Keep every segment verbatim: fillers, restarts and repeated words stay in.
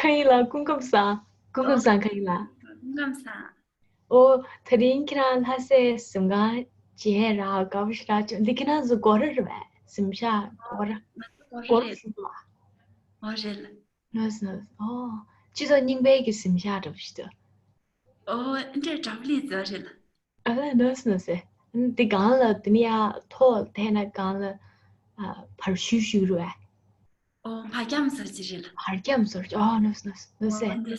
ཁ་ཡིན་ལ་སྐུ་ཁམས་བཟང་། སྐུ་ཁམས་བཟང་། ཁ་ཡིན་ལ། སྐུ་ཁམས་བཟང་། ཨོ། དེ་རིང་ཁྱེད་རང་ལྷ་སའི་གཟིམ་ཁང་མཇལ་རག་དགའ་པོ་ཞེ་དྲག་བྱུང་། འདི་ཁྱེད་རང་ཚོ་སྒོ་ར་རེད་པས། གཟིམ་ཤག་སྒོ་ར། ང་ཚོ་སྒོ་ར་སྒོ་ར་རེད། ཟེར་གྱི་འདུག་པ། ཨོ་རེད་ལ། ལགས་སོ་ལགས་སོ། ཨོ། སྤྱི་ཚོགས་རྙིང་པའི་གི་གཟིམ་ཤག་འདྲ་པོ་ཞིག་འདུག་ཨོ་འདྲ་འདྲ་པོ་ལི་ཙི་རེད་ལ། ཨ་ལ་ནོས་ནོས་སེ། འདི་སྒང་ལ་དེ་ནི་ཡ་ཐོག་དེ་ན་སྒང་ལ་ཨ་བར་ཤུ་ཤུ་རུ་ཨ། ཨོ་བར་རྒྱམ་ཟེར་གྱི་རེད་ལ། བར་རྒྱམ་ཟེར་གྱི། ཨོ་ནོས་ནོས་ནོས་སེ། ཨོ་འདི་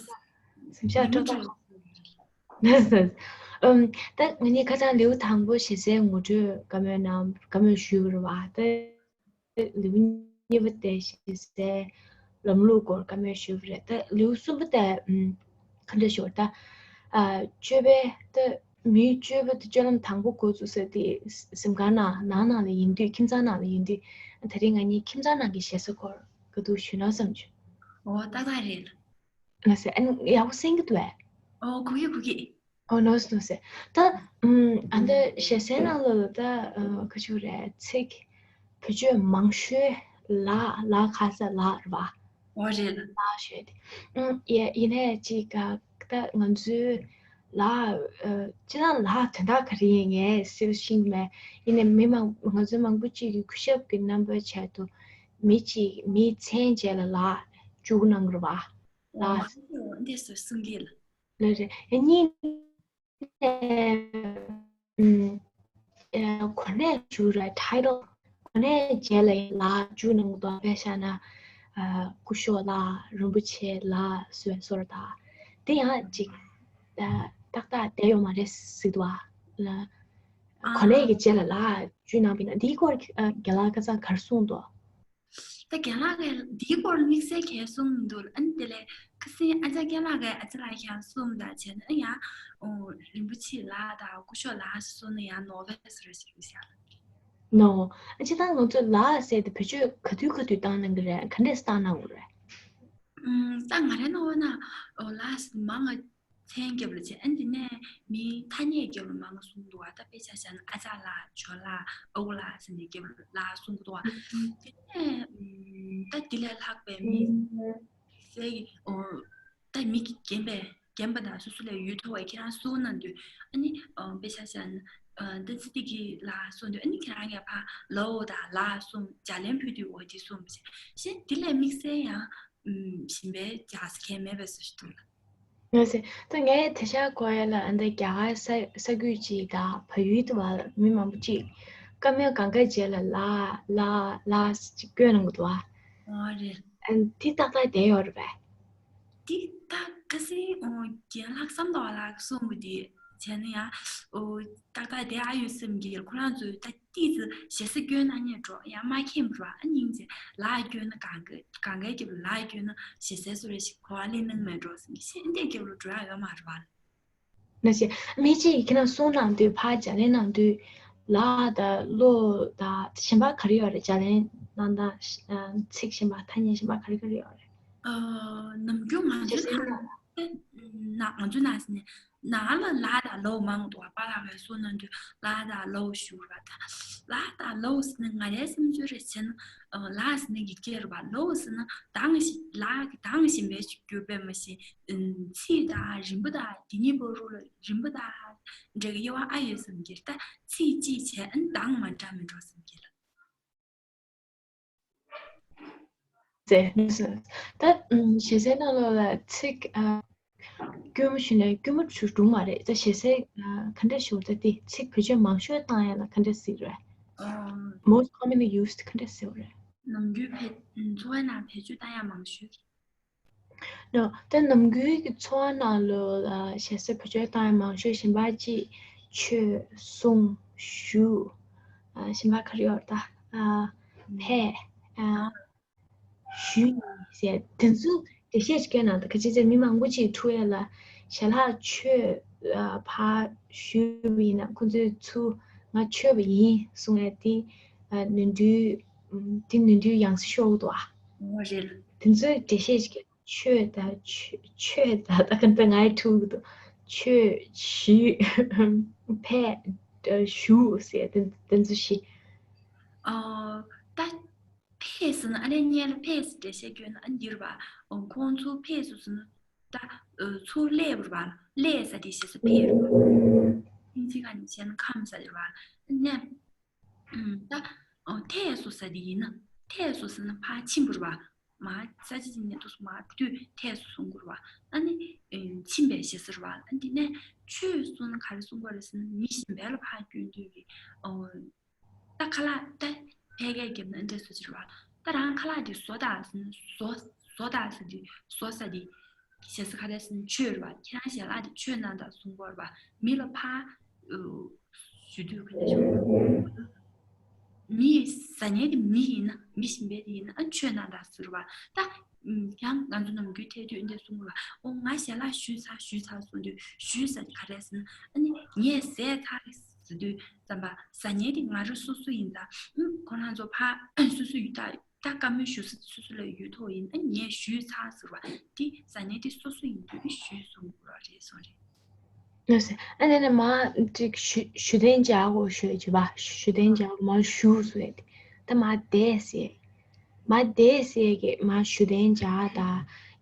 སེམས་ཤ་ནི་སྤྲོ་ཏོ་ནོས་ནོས། ཨམ་ད་ངེད་གཉིས་ཁ་སང་ལེའུ་དང་པོ་ཞེ་སའི་ངོ་སྤྲོད་བཀའ་མོལ་གནང་བཀའ་མོལ་ཞུས་པ་རེད་བ། ད་ལེའུ་གཉིས་པ་དེ་ཞེ་སའི་ལམ་ལུགས་སྐོར་བཀའ་མོལ་ཞུས་པ་རེད། ད་ལེའུ་གསུམ་པ་དེ་ཨམ་ག་འདྲ་ཞུ་བ། ད་ཨ་སྤྱོད་པའི་ད་མིའི་སྤྱོད་པ་དེ་སྤྱོད་ལམ་དང་པོ་འགོ་བཙུགས་ས་དེ་གཟིམ་ཁང་ནང་ནང་ནང་ལ་ཡིན་དུས། ཁྱིམ་ཚང་ནང་ལ་ཡིན་དུས། དེ་རིང་ང་གཉིས་ཁྱིམ་ཚང་ནང་གི་ཞེ་ས་སྐོར་ག་དུས་ཞུས་ན་བསམ་བྱུང་། ཨོ་ཏག་ཏག་རེད། ང་ཟེར་ཨ་ནི་ཡག་པོ་གསན་གྱི་འདུག་ཨེ། ཨོ་གོ་གི་གོ་གི། ཨོ་ནོས་ནོས་ཟེར། ད་ཨམ་ཨ་འདི་ཞེ་སའི་ནང་ལོགས་ལ་ད་ཨ་ག་ཅིག་རེད། ཚིག་བེད་སྤྱོད་མང་ཤོས་ལ་ལ་ཁ་ས་ལ་རེད་བ། ཨོ་རེད་ལ། ལ་ཤོད་དེ། ཨམ་ཡ་ཡིན་ནའི་ཅིག་ག་ད་ང་ཚོའི་ལ་ཨ་སྤྱིར་བཏང་ལ་དོན་དག་ག་རེ་ཡིན་ངས་སེ་ཤེས་ཀྱི་མེད། ཡིན་ནའི་མི་མང་ང་ཚོའི་མང་པོ་ཅིག་གིས་སྐུ་ཞབས་ཀྱི་རྣམ་པའི་ཆེད་དུ་མི་ཅིག་མིའི་མཚན་རྗེས་ལ་ལ་བཅུག་གནང་གི་རེད་བ། ལ། འདི་སུ་གསུང་གི་ལ། ལ་རེད། ཨ་གཉིས་ནས་ཨམ་ཨ་གོ་གནས་ཞུ་ར། ཊའི་ཊལ། གོ་གནས་རྗེས་ལ་ཡང་ལ་བཅུག་གནང་གི་འདུག་དཔེ་བཞག་ན་ཨ་སྐུ་ཞབས་ལགས། རིན་པོ་ཆེ་ལགས་ཟེར་བའི་བཟོ་འདྲ་དང་། དེ་ཡང་ཅིག་ཨ་ཏག་ཏག་བསྡད་ཡོད་མ་རེད་ཟེར་གྱི་འདུག་ཨ། ལ་གོ་གནས་ཀྱི་རྗེས་ལ་ལ་བཅུག་གནང་བ་ཡིན་ན། འདིའི་སྐོར་ཨ་རྒན་ལགས་ཁ་སང་ག་རེ་གསུངས་འདུག་ད་རྒན་ལགས་ཀྱིས་འདིའི་སྐོར་དམིགས་བསལ་གང་གསུངས་མི་འདུག་ཨ་ནི་དེ་ལས་ཁ་སང་ཨ་ཅག་རྒན་ལགས་ཀྱིས་ཨ་ཅག་ལགས་ཀྱང་གསུངས་དང་བྱས་ན་ཡང་ཨོ་རིན་པོ་ཆེ་ལགས་དང་སྐུ་ཞབས་ལགས་གསུངས་ན་ཡང་ནོར་བས་ཟེར་ཞིག་བཤད་ལ། ནོ། ཨ་ཅག་ད་ང་ཚོས་ལགས་ཟེར་དེ་བེད་སྤྱོད་ག་དུས་ག་དུས་བཏང་གནང་གི་རེད། ག་འདྲས་བཏང་གནང་གི་རེད། ཨུམ། ད་ང་རའི་རྣ་བ་ན་ཨོ་ལགས་མང་ང་མཚན་རྒྱབ་ལ་བྱས། ཨ་འདི་ནས་མི་ཐ་སྙད་རྒྱབ་ལ་མང་གསུང་འདུག་བ། ད་དཔེ་ཆ་བཞག་ན་ཨ་ཅག་ལགས། ཇོ་ལགས། ཨ་ཁུ་ལགས་ཟེར་ནས་རྒྱབ་ལ་ལགས་གསུང་གི་འདུག་བ། དེ་ནས་ཨུམ། ད་འདི་ལས་ལྷག་པའི་མི་ཟེར་ཨོ་ད་མི་རྒན་པའི་རྒན་པ་དང་སོ་སོ་ལས་ཡུན་མཐོ་བའི་ཁྱེད་རང་གསུང་གནང་དུས། ཨ་ནི་ཨོ་དཔེ་ཆ་བཞག་ན་ཨ་ད་ཙི་ཏི་གི་ལགས་གསུང་དུས། ཨ་ནི་ཁྱེད་རང་གིས་ཕར་ལོ་དང་ལགས་གསུང་། ལྗགས་ལན་ཕུལ་དུས་འོ་འདི་གསུང་བ་བྱས། གཞན་འདི་ལས་དམིགས་བསལ་ཡང་། ཨུམ། ཞིམ་པའི་རྒྱགས་ཁྱད་མེད་པའི་བཟོ་ཞིག་འདུག་ལ། ངས་ཟེར་ད་ངས་དེ་ཤག་གོ་ཡ་ལ། ཨ་འདི་རྒྱ་གར་ས་ས་ཁུལ་ཅིག་དང་བལ་ཡུལ་དུ་བ་མི་མང་པོ་ཅིག་བཀའ་མོལ་གང་ག་རྗེས་ལ་ལ་ལ་ལ་ཅིག་བཀོད་གནང་གི་འདུག་བ། ཨ་རེད། ཨ་འདི་ཏག་ཏག་བསྡད་ཡོད་རེད་པས། འདི་ད་ཁ་སང་ཨོ་རྒན་ལགས་བསམ་དོ་བ་ལགས་གསུངས་པ་འདི་བྱས་ན་ཡང་ཨོ་ཏག་ཏག་བསྡད་ཨ་ཡོད་སེམས་ཀྱི། ཁོ་རང་ཚོས་ད་ཏིས་ཞེ་ས་སྐྱོན་གནང་ཉེ་འགྲོ་ཡང་མ་མཁྱེན་པ་ར། ཨ་སྙིང་རྗེ་ལགས་སྐྱོན་ན་གང་ག་གང་གའི་རྒྱབ་ལ་ལགས་སྐྱོན་ན་ཞེ་སའི་བཟོ་འདྲ་ཞིག་གོ་བ་ལེན་གནང་མེད་འགྲོ་བསམ་གྱི། ཤེས་འདི་རྒྱབ་ལ་འགྲོ་ཡ་ཡོད་མ་རེད་བ། ན་ཞེ་མི་གཅིག་གིས་ཁྱེད་རང་གསུང་གནང་དུས་ཕར་ལྗགས་ལན་གནང་དུས་ལ་དང་ལོ་དང་གཞན་པ་ག་རེ་ཡོད་རེད། ལྗགས་ལན་གནང་སྟངས་ཚིག་གཞན་པ་ཐ་སྙད་གཞན་པ་ག་རེ་ག་རེ་ཡོད་རེད། ཨ་ནམ་རྒྱུན་ང་ཚོའི་ཞེ་སའི་ནང་ནང་ང་ཚོའི་ནང་ཟེར་ནས་ནང་ལ་ལ་དང་ལོ་མང་འདུག་བ། པཱ་ལགས་ཀྱིས་གསུང་གནང་དུས་ལ་དང་ལོ་ཞུ་བ་དང་། ལ་དང་ལོ་ཟེར་ནས་ང་རའི་བསམ་ཚུལ་རེ་བྱས་ན། ཨ་ལ་ཟེར་ན་ཡིག་སྐད་རེད་བ། ལོ་ཟེར་ན་གདངས་ཤིག་ལ་གི་གདངས་གཞན་པ་ཞིག་གྱུར་པས་མ་གཞི། ཨ་ཚིག་དང་རིམ་པ་དང་དེ་གཉིས་བར་དུ་ལ་རིམ་པ་དང་འདྲ་གི་དབྱེ་བ་ཨ་ཡོད་བསམ་གྱི། ད་ཚིག་གཅིག་བྱས་ཨ་ནི་གདངས་མ་འདྲ་མི་འགྲོ་བསམ་གྱི་ལ། ཟེར། ད་ཨམ་ཞེ་སའི་ནང་ལོགས་ལ་ཚིག་ཨ་དཀྱུས་མ་ཞུས་ནས་དཀྱུས་མ་ཞུ་འགྲོ་མ་རེད། ད་ཞེ་སའི་ཨ་ག་འདྲ་ཞུ། ད་དེ་ཚིག་བེད་སྤྱོད་མང་ཤོས་བཏང་ཡ་ལ་ག་འདྲ་ཟེར་རེད། ཨ་most commonly used ག་འདྲ་ཟེར་རེད། ནམ་རྒྱུན་བེད་འཚོ་བའི་ནང་བེད་སྤྱོད་བཏང་ཡ་མང་ཤོས། ནོ། ད་ནམ་རྒྱུན་གྱི་འཚོ་བ་ནང་ལོགས་ལ་ཞེ་སའི་བེད་སྤྱོད་བཏང་ཡ་མང་ཤོས་གཞན་པ་ཅིག་མཆོད། གསུང་། ཞུ། ཨ་གཞན་པ་ག་རེ་ཡོད་ད། ཨ་ཕེབས། ཨ་ཞུས་ཟེར། དེ་ཚོ་འགྲེལ་བཤད་ཅིག་སྐྱོན་ན། ད་ཁ་ཅིག་ཅིག་མི་མང་པོ་ཅིག་ཐུག་ཡ་ལ་ཞལ་ལག་མཆོད། ཨ་ཕར་ཞུས་པ་ཡིན་ན་ཁོ་ཚོས་ཚུར་ང་མཆོད་པ་ཡིན་གསུང་ཡ་དེ། ཨ་ནོར་འཁྲུལ། ཨམ་དེ་ནོར་འཁྲུལ་ཡང་སེ་ཤོར་གི་འདུག་ཨ། ཨོ་རེད། དེ་ཚོའི་འགྲེལ་བཤད་ཅིག་མཆོད་ད་མཆོད་མཆོད་ད་ད་ག་ད་ངའི་ཐུག་གི་འདུག་མཆོད། ཞུས། ཕེབས། ཞུ་ཟེར་དེ་དེ་ཚོ་བཞི། ཨོ་ད། ཕེབས་ཟེར་ན་ཨ་ལས་སྔོན་ལ་ཕེབས་ཟེར་འགྲེལ་བཤད་བསྐྱོན་ན་ཨ་འདིར་བ། ཁོང་ཚོ་ཕེབས་སུ་ཟེར་ན་ད་ཚུར་སླེབས་རུ་བ། སླེབས་ཟེར་དེ་ཞེས་སུ་ཕེབས་རུ་བ། ཨིན་ཇི་ག་ནས་བཤད་ན་ཁམས་ཟེར་རུ་བ། ནས་ད་ཐད་སུ་ཟེར་དེ་ཡིན་ན་ཐད་སུ་ཟེར་ན་ཕར་ཕྱིན་པ་རུ་བ། མ་ས་ཆ་ཅིག་ནས་དུས་སུ་མ་དུས་ཐད་སུ་སོང་དགོས་རུ་བ། ཨ་ནི་ཕྱིན་པའི་ཞེས་ཟེར་བ། ཨ་འདི་ནས་ཆོས་གསུང་ན་ག་རེ་གསུང་དགོས་རེད་ཟེར་ན་མི་གཞན་པ་ལ་ཕར་སྐྱོན་དུས་ཀྱི། ད་ཁ་ལག་ད་ཕལ་སྐད་རྒྱབ་ན་འདྲ་སུ་ཅིག་རེད་བ། ད་རང་ཁ་ལག་དེ་བཟོ་དང་ཟེར་ན་བཟོ་བཟོ་དང་ཟེར་དུས་བཟོ་ས་དེ་ཞེ་ས་ག་རེ་ཟེར་ན་ཆོས་རེད་བ། ཁྱེད་རང་ཞལ་ལག་དེ་མཆོད་གནང་དང་གསུང་དགོས་རེད་བ། མི་ལ་ཕར་ཞུ་དུས་ག་རེ་ཞུ། མི་ཟ་ཉལ་དེ་མི་ཡིན་ན་མི་གཞན་པའི་དེ་ཡིན་ན་ཨ་མཆོད་གནང་དང་ཟེར་བ། ད་ཡང་ང་ཚོ་ནམ་རྒྱུན་ཐལ་དུས་འདི་གསུང་བ། ཨོ་ང་ཞལ་ལག་ཞུས་ཚར་ཞུས་ཚར་གསུང་དུས་ཞུས་ས་ག་རེ་ཟེར་ན་ཨ་ནི་ངས་ཟས་ཚར་ཟེར་དུས་ཙམ་པ་ཟ་ཉལ་དེ་ང་རང་སོ་སོ་ཡིན་ད། ཨུམ་ཁོ་རང་ཚོ་ཕ་སོ་སོ་ཡོད་ད། ད་བཀའ་མོལ་ཞུ་ས་སོ་སོ་ལ་ཡོད་ཐོག་ཡིན་ཨ་ངས་ཞུས་ཚར་ཟེར་བ། དེ་ཟ་ཉལ་དེ་སོ་སོ་ཡིན་དུས་ཞུས་གསུང་དགོས་ར་རེད་སོང་རེད། ལགས་སོ། ཨ་ནི་ནི་མ་ཅིག་ཞུ་ཞུ་དན་འཇག་གོ་ཞུ་ཅི་བ་ཞུ་དན་འཇག་མ་ཞུ་སུ་ཡ་དེ། ད་མ་བསྡད་ཟེར། མ་བསྡད་ཟེར་གི་མ་ཞུ་དན་འཇག་ད།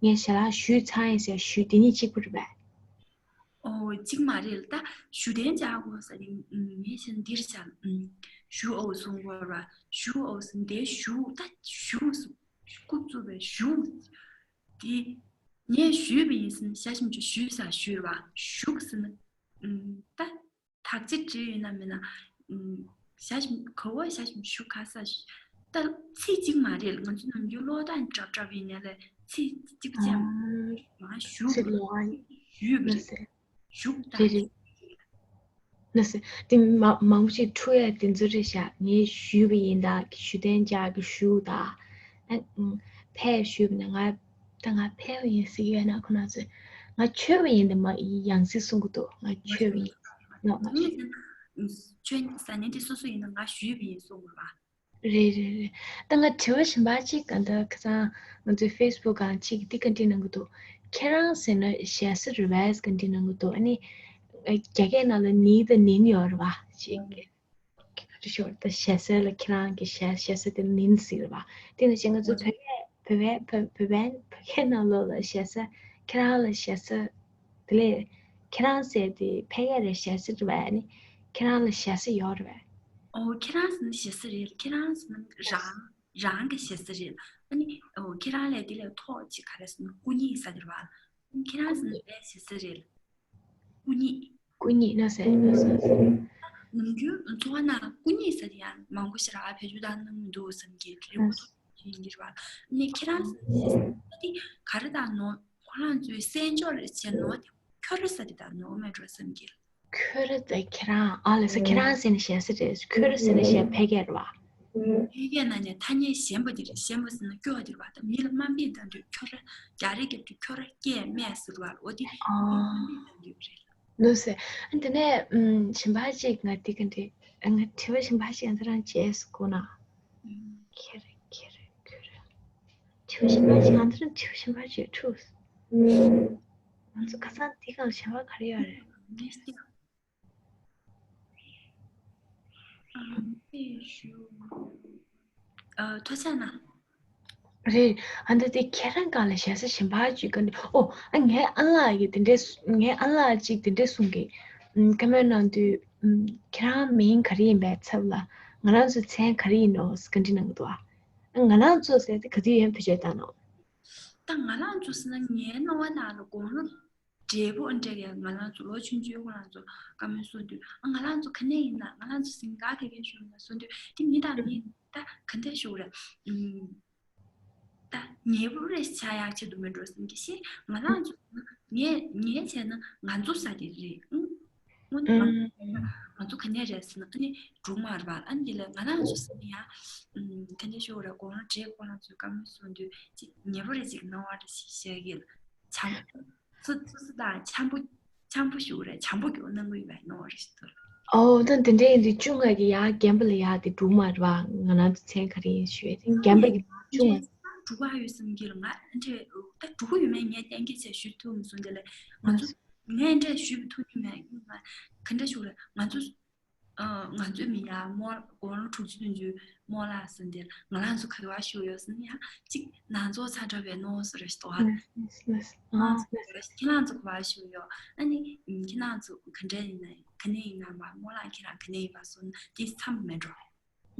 ངས་ཞལ་ལག་ཞུས་ཚར་ཡིན་ཟེར་ཞུ་དེ་གཉིས་གཅིག་པ་རེད་པས། ཨོ་གཅིག་མ་རེད་ད། ཞུ་དན་འཇག་གོ་ཟེར་ནི་ངས་བྱས་ན་འདིར་བྱས། ཞུ་ཨོ་སོང་གོ་ར་ཞུ་ཨོ་སོང་དེ་ཞུ་ད་ཞུ་སོང་རྐུབ་བཙུགས་པའི་ཞུ། དེ་ངས་ཞུས་པ་ཡིན་ཟེར་ན་ཤ་ཞིམ་གྱི་ཞུས་ས་ཞུས་བ་ཞུགས་ཟེར་ན། ད་དག་ཆ་བྲིས་ཡོད་ན་མེད་ན། ཤ་ཞིམ་ག་བ་ཤ་ཞིམ་ཞུ་ག་ས་ཞུ། ད་ཚིག་གཅིག་མ་རེད་ང་ཚོ་ནམ་རྒྱུན་ཀློག་སྟངས་འདྲ་འདྲ་བ་ཡིན་ན་ལས་ཚིག་གཅིག་ཅམ་མ་ཞུ་ཚིག་ལོ་ཨ་ཞུས་པ་རེད། ཞུགས་ད། རེད་རེད། ལགས་སོ། དེ་མ་མང་པོ་ཞིག་འཁྲུག་ཡ་དེ་ཚོ་རེད་ཤག་ངས་ཞུས་པ་ཡིན་ད་ཞུ་དན་འཇག་གི་ཞུ་ད། ཨ་ཕལ་ཞུས་པ་ན་ང་ད་ང་ཕལ་བ་ཡིན་ཟེར་གྱི་ཡོད་ན་ཁོ་ན་ཚོས་ང་ཆོས་པ་ཡིན་ད་མ་ཡང་སྲིད་གསུང་གི་འདུག་ང་ཆོས་པ་ཡིན་ནོ་ང་ངས་ད་ཆོས་ཟ་ནས་དེ་སོ་སོ་ཡིན་ན་ང་ཞུས་པ་ཡིན་གསུང་དགོས་པ། རེད་རེད་རེད། ད་ང་དྲི་བ་གཞན་པ་གཅིག་ག་འདི་ཁ་སང་ང་ཚོའི་ཕེ་སི་བུག་སྒང་གཅིག་འདི་བཀའ་འདྲི་གནང་གི་འདུག་ཁྱེད་རང་ཟེར་ན་ཞེ་ས་རི་བེ་སི་བཀའ་འདྲི་གནང་གི་འདུག་ཨ་ནི་རྒྱ་སྐད་ནང་ལ་ནི་དང་ནིན་ཡོད་རེད་བ། ཅིག་ག་རེ་ཞུ་ད་ཞེ་ས་ལ་ཁྱེད་རང་གི་ཞེ་ཞེ་ས་དེ་ནིན་ཟེར་བ། དེ་ནི་ཅིག་ང་ཚོ་བོད་སྐད་བོད་པའི་བོད་བོད་པའི་བོད་སྐད་ནང་ལོགས་ལ་ཞེ་ས་ཁྱེད་རང་ལ་ཞེ་ས། དེ་ལས་ཁྱེད་རང་ཟེར་དེ་ཕལ་སྐད་རེད་ཞེ་ས་རེད་བ། ཨ་ནི་ཁྱེད་རང་ལ་ཞེ་ས་ཡོད་རེད་བ། ཨོ་ཁྱེད་རང་ཟེར་ན་ཞེ་ས་རེད། ཁྱེད་རང་ཟེར་ན་རང་རང་གི་ཞེ་ས་རེད། ཨ་ནི་ཨོ་ཁྱེད་རང་ལས་དེ་ལས་ཐོག་ཅིག་ག་རེ་ཟེར་ན་སྐུ་ཉིད་ཟེར་དེ་རེད་བ། ཁྱེད་རང་ཟེར་ན་ལས་ཞེ་ས་རེད། སྐུ་ཉིད། སྐུ་ཉིད་ན་ཟེར་ན་ཟེར། ནམ་རྒྱུན་འཚོ་བ་ནང་སྐུ་ཉིད་ཟེར་དེ་ཡང་མང་པོ་ཞིག་ར་བེད་སྤྱོད་བཏང་གནང་མི་འདུག་བསམ་གྱི་རེད། ཁོ་ཚོ་ཡིན་གྱི་རེད་བ། ནི་ཁྱེད་རང་ཟེར་ན་ཞེ་ས་དེ་ག་རེ་དང་ནོ་ཁོ་རང་ཚོའི་སེམས་ཕྱོགས་རེ་བྱས་ནོ་དེ་ཁྱོད་རེ་ཟེར་དེ་དང་ནོ་མེད་འགྲོ་བསམ་གྱི། ཁྱོད་རེ་ཟེར་ཁྱེད་རང་ཨ་ལ་ཟེར་ཁྱེད་རང་ཟེར་ན་ཞེ་ས་རེད། ཁྱོད་རེ་ཟེར་ན་ཞེ་ཕལ་སྐད་རེད་བ། ཕལ་སྐད་ནང་ནས་ཐ་སྙད་གཞན་པ་དེ་རེད། གཞན་པ་ཟེར་ན་སྐྱོ་བ་དེ་རེད་བ། ད་མི་ལ་དམའ་འབེབས་བཏང་དུས་ཁྱོད་རེ་རྒྱ་རེ་རྒྱབ་དུས་ཁྱོད་རེ་སྐད་སྨད་ཟེར་བ་འོ་དེ་ཨ། མི་ལ་དམའ་འབེབས་བཏང་དུས་རེད། ལགས་སོ། ཨ་དེ་ནས་ཨམ་གཞན་པ་ཅིག་ང་དེ་ག་འདྲི་ང་དྲི་བ་གཞན་པ་ཞིག་ཨ་ད་རང་བྱས་སུ་གོ་ན། ཨམ་ཁེ་རེ་ཁེ་རེ་ཁེ་རེ། དྲི་བ་གཞན་པ་ཞིག་ཨ་ད་རང་དྲི་བ་གཞན་པ་ཞིག་འཁྲུགས། ང་ཚོ་ཁ་སང་དེ་ག་གཞན་པ་ག་རེ་ཡོད་རེད། ཨ་ཐུགས་རྗེ་གནང་། རེད། ཨ་འདི་དེ་ཁྱེད་རང་སྒང་ལ་ཞེ་ས་གཞན་པ་ཅིག་ག་འདི་ཨོ་ཨ་ངའི་ཨ་ལགས་ཀྱིས་དེ་འདྲས་ངའི་ཨ་ལགས་ཅིག་དེ་འདྲས་གསུང་གི་ཨམ་བཀའ་མོལ་གནང་དུས་ཨམ་ཁྱེད་རང་མིང་ག་རེ་ཡིན་པའི་ཚབ་ལ་ང་རང་ཚོའི་མཚན་ག་རེ་ཡིན་ནོ་བཀའ་འདྲི་གནང་གི་འདུག་ཨ་ང་རང་ཚོ་ཟེར་དེ་ག་དུས་ཡིན་བེད་སྤྱོད་བཏང་ནོ། ད་ང་རང་ཚོ་ཟེར་ན་ངའི་སྣང་བ་ནང་ལ་དགུང་ལོ་བགྲེས་པོ་འདྲ་གི་ང་རང་ཚོ་ལོ་ཆུང་ཆུང་ཁོ་རང་ཚོ་བཀའ་མོལ་གསུང་དུས་ཨ་ང་རང་ཚོ་ག་ནས་ཡིན་ན་ང་རང་ཚོ་ཟིན་ག་ག་གེ་ཞུ་ན་གསུང་དུས་དེ་མི་དང་མི་ད་ག་འདྲ་ཞུ་རེད། ཨུམ། ད་ཉེ་པོ་རེ་ཆགས་ཡག་ཆེད་དུ་མི་འགྲོ་བསམ་གྱི་ཤེས་ང་རང་ཚོ་ངས་ངས་བྱས་ན་ང་ཚོ་ས་དེ་རེད་ཨུམ། སྔོན་ང་ང་ཚོ་ག་ནས་རེད་ཟེར་ན་ཨ་ནི་འབྲུག་མ་རེད་པ། ཨ་ནི་དེ་ལས་ང་རང་ཚོ་ཟེར་ན་ཡང་ཨུམ་ག་འདྲ་ཞུ་རེད་དགུང་ལོ་བགྲེས་ཁོ་རང་ཚོའི་བཀའ་མོལ་གསུང་དུས་ཅིག་ཉེ་པོ་རེ་ཅིག་སྣང་བ་རེ་ཞིག་ཤར་གི་ལ་བྱམས། སོ་སོ་སོ་དང་འཆམ་པོ་འཆམ་པོ་ཞུ་རེད། འཆམ་པོ་གྱོ་གནང་གི་ཡོད་པའི་ནོར་རེ་ཞིག་ཐོར། ཨོ་ད་འདི་འདྲའི་འདི་ཅུང་ང་གི་ཡ་རྒན་པ་ལ་ཡ་དེ་འབྲུག་མ་རེད་པ། ང་རང་ཚོ་མཚན་ག་རེ་ཡིན་ཞུ་ཡ་དེ་རྒན་པ་གི་ཅུང་ང་འབྲུག་པ་ཡོད་བསམ་གྱི་ལ་ང་འདྲེ་ད་འབྲུག་ཡོད་མེད་ངས་གཏན་འཁེལ་བྱས་ཞུ་ཐུབ་མི་སོང་། དེ་ལས་ང་ཚོ་ངས་འདྲེ་ཞུ་ཐུབ་ཀྱི་མེད། ང་ག་འདྲ་ཞུ་རེད་ང་ཚོ། ཨ། ང་ཚོའི་མི་ཡ་རྨོ་དགུང་ལོ་དྲུག་ཅུ་བདུན་ཅུ་རྨོ་ལགས་ཟེར་འདི་ང་རང་ཚོ་ག་པར་བཞུགས་ཡོད་ཟེར་ན་ཡ་གཅིག་ནང་ཚོགས་ཚ་དྲག་པའི་ནོ་ཟེར་རེ་ཞིག་འདུག་ཨ། ལགས་སོ་ལགས་སོ། ཨ། ཁྱེད་རང་ཚོ་ག་པར་བཞུགས་ཡོད། ཨ་ནི་ཁྱེད་རང་ཚོ་ག་འདྲ་ཡིན་ན་ག་ནས་ཡིན་ན་མ་རྨོ་ལགས་ཁྱེད་རང་ག་ནས་ཡིན་པ་སོང་ན་དེ་མཚམས་མེད་འགྲོ།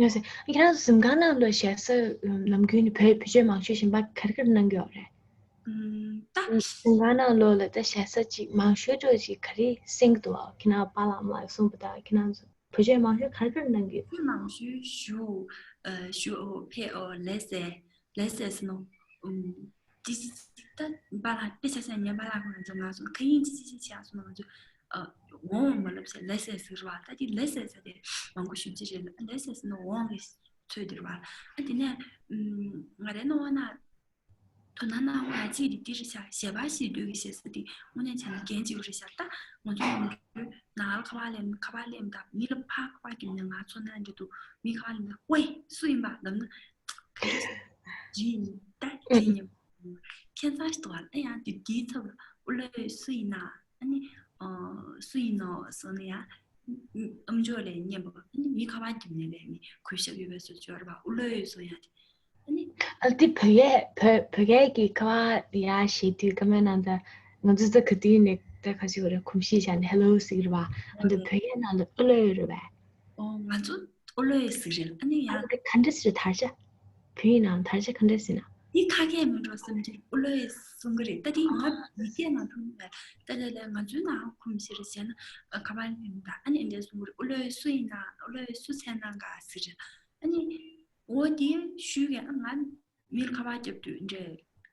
ཡོད་ཟེར། ཁྱེད་རང་ཚོ་གཟིམ་ཁང་ནང་ལོགས་ཞེ་ས་ནམ་རྒྱུན་ནས་བོད་བོད་ཆས་མང་ཤོས་གཞན་པ་ག་རེ་ག་རེ་གནང་གི་ཡོད་རེད། ཨུམ། ད་གཟིམ་ཁང་ནང་ལོགས་ལ་ད་ཞེ་ས་ཅིག་མང་ཤོས་འགྲོ་ཅིག་ག་རེ་གསན་གྱི་འདུག་ཨ། ཁྱེད་རང་པཱ་ལགས་མ་གསུངས་པ་ད་ཁྱེད་རང་ཚོ་བོད་ཆས་མང་ཤོས་ག་རེ་ག་རེ་གནང་གི་ཡོད། ཆས་མང་ཤོས་ཞུ། ཨ། ཞུ་ཨོ་ཕེ་ཨོ་ལེ་སེ། ལེ་སེ་ཟེར་ནོ། ཨུམ། ཏི་ཏི་ཏི་ད་པཱ་ལགས་དཔེ་ཆ་བཤད་ཉན་པཱ་ལགས་ཁོང་ཚོ་ང་ཚོ་ཁ་ཡིན་ཅི་ཅི་ཅི་བྱས་སོང་ང་ཚོ། ཨ། འོང་མ་ལབ་ཟེར་ལེ་སེ་ཟེར་བ་ད་དེ་ལེ་སེ་ཟེར་དེ་མང་པོ་ཞུ་ཅི་རེད་ལ་ལེ་སེ་ཟེར་ནོ་འོང་གི་ཚོད་དེ་རེད་བ། ཨ་དེ་ནས་ཨུམ་ང་རའི་རྣ་བ་ན་དོ་སྣང་གནང་བ་ཅི་རེད་དེ་རེད་ཤག་ཞལ་པར་ཞིག་འདུག་གི་ཞེ་ས་དེ་དངོས་གནས་བྱས་ན་འགན་ཅིག་རེད་ཤག་ད་ང་ཚོ་ཡོང་རྒྱུ་ནང་ལ་ཁ་པར་ལེན་ཁ་པར་ལེན་དང་མི་ལ་ཕར་ཁ་པར་བརྒྱབ་ནས་ང་ཚོ་ན་འདྲ་འདུག་མི་ཁ་པར་ལེན་དང་ཝེ་སུ་ཡིན་པ་ལབ་ན། ཇི་ཡིན་ད་ཇི་ཡིན། ཁྱད་མཚར་ཞིག་འདུག་ཨ། ཡང་དེ་དེའི་ཚབ་ལ་ཨུ་ལོས་སུ་ཡིན་ན་ཨ་ནི་ཨ་སུ་ཡིན་ནོ་སོང་ན་ཡང་ཨམ་ཅོག་ལས་སྙན་པ་ཨ་ནི་མི་ཁ་པར་བརྒྱབ་ནས་ལས་མི་གུས་ཞབས་ཡོད་པའི་བཟོ་བཅོས་ར་བ་ཨུ་ལོས་སོ་ཡང་དེ་ཨ་ནི། ཨ་དེ་བོད་སྐད་བོད་བོད་སྐད་ཀྱི་ཁ་པར་ཡ་ཞེས་དུས་ཀ་མའི་ནང་ད་ང་ཚོ་ད་ག་དུས་ནས་ད་ག་ཞིག་རེད་གོམས་གཤིས་བཞག་ནས་ཧེ་ལོ་ཟེར་གི་རེད་བ། ཨ་འདི་བོད་སྐད་ནང་ལ་ཨུ་ལོས་རེད་བས། ཨོ་ང་ཚོ་ཨོ་ལོས་ཟེར་རེད། ཨ་ནི་ཡང་། ཨ་ནི་ག་འདྲ་ཟེར་དར་ཆ། བོད་ཡིག་ནང་དར་ཆ་ག་འདྲ་ཟེར་ན། འདི་ཁ་སྐད་མི་འགྲོ་བསམ་གྱི་ཨོ་ལོས་གསུང་གི་རེད། ད་འདི་ང་ཡི་གེ་ནང་ཐོན་མེད། ད་ལས་ལས་ང་ཚོའི་ནང་ཁུམ་ཞིག་རེད་བྱས་ན་ཁ་པར་ལེན་ད་ཨ་ནི་འདྲ་གསུང་གི་རེད། ཨོ་ལོས་སུ་ཡིན་ན་ཨོ་ལོས་སུ་མཚན་ན་ག་ཟེར་རེད། ཨ་ནི་འོ་དེ་ཞུས་གས་ཨ་ང་། མིར་ཁ་པར་རྒྱབ་དུས་འདྲེ་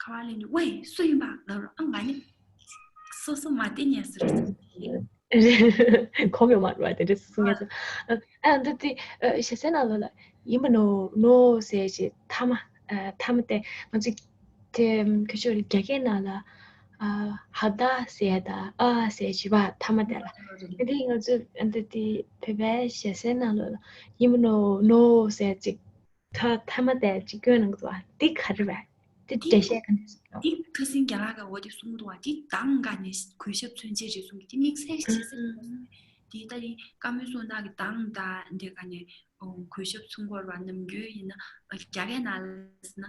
ཁ་པར་ལེན་དུས་ཝེ་སུ་ཡིན་པ་ལབ་རོགས་ཨ་ང་ནི་སོ་སོ་མ་བལྟས་ཉན་ཟེར་རེད། གོ་གི་མ་རེད་བ་དེ་འདྲ་སོ་སོ་ངན་སོ་ཨ་འདི་དེ་ཞེ་སའི་ནང་ལོགས་ལ་ཡིན་པ་ནོ་ནོ་ཟེར་ཅིག་མཐའ་མ་མཐའ་མ་དེ་ང་ཚོ་དེ་ཁ་ཤོར་རྒྱ་སྐད་ནང་ལ་ཧ་ད་ཟེར་ད་ཨ་ཟེར་ཅིག་བ་མཐའ་མ་དེ་ལ་འདི་ང་ཚོ་འདི་དེ་བོད་པའི་ཞེ་སའི་ནང་ལོགས་ལ་ཡིན་པ་ནོ་ནོ་ཟེར་ཅིག་ཐ་ཐ་མ་དེ་གཅིག་སྐྱོན་གནང་གི་འདུག་བ། འདི་ག་རེ་རེད། འདི་འདི་འགྲེལ་བཤད་ག་འདྲ་ཞིག་འདུག་འདི་ཁ་སང་རྒན་ལགས་ཀྱིས་འོ་དེ་གསུངས་གི་འདུག་བ། འདི་མདང་ག་ནས་གུས་ཞབས་མཚོན་བྱེད་རེད་གསུངས་གི། འདི་དམིགས་བསལ་ཞིག་བྱེད་ས་ཡིན་པ་གསུངས་ནས། འདི་ད་རིང་བཀའ་མོལ་གསུངས་གནང་གི་མདང་ད་འདི་ག་ནས་གུས་ཞབས་མཚོན་དགོས་རེད་བ། ནམ་རྒྱུན་ཡིན་ན་རྒྱ་སྐད་ནང་ལ་ཟེར་ན་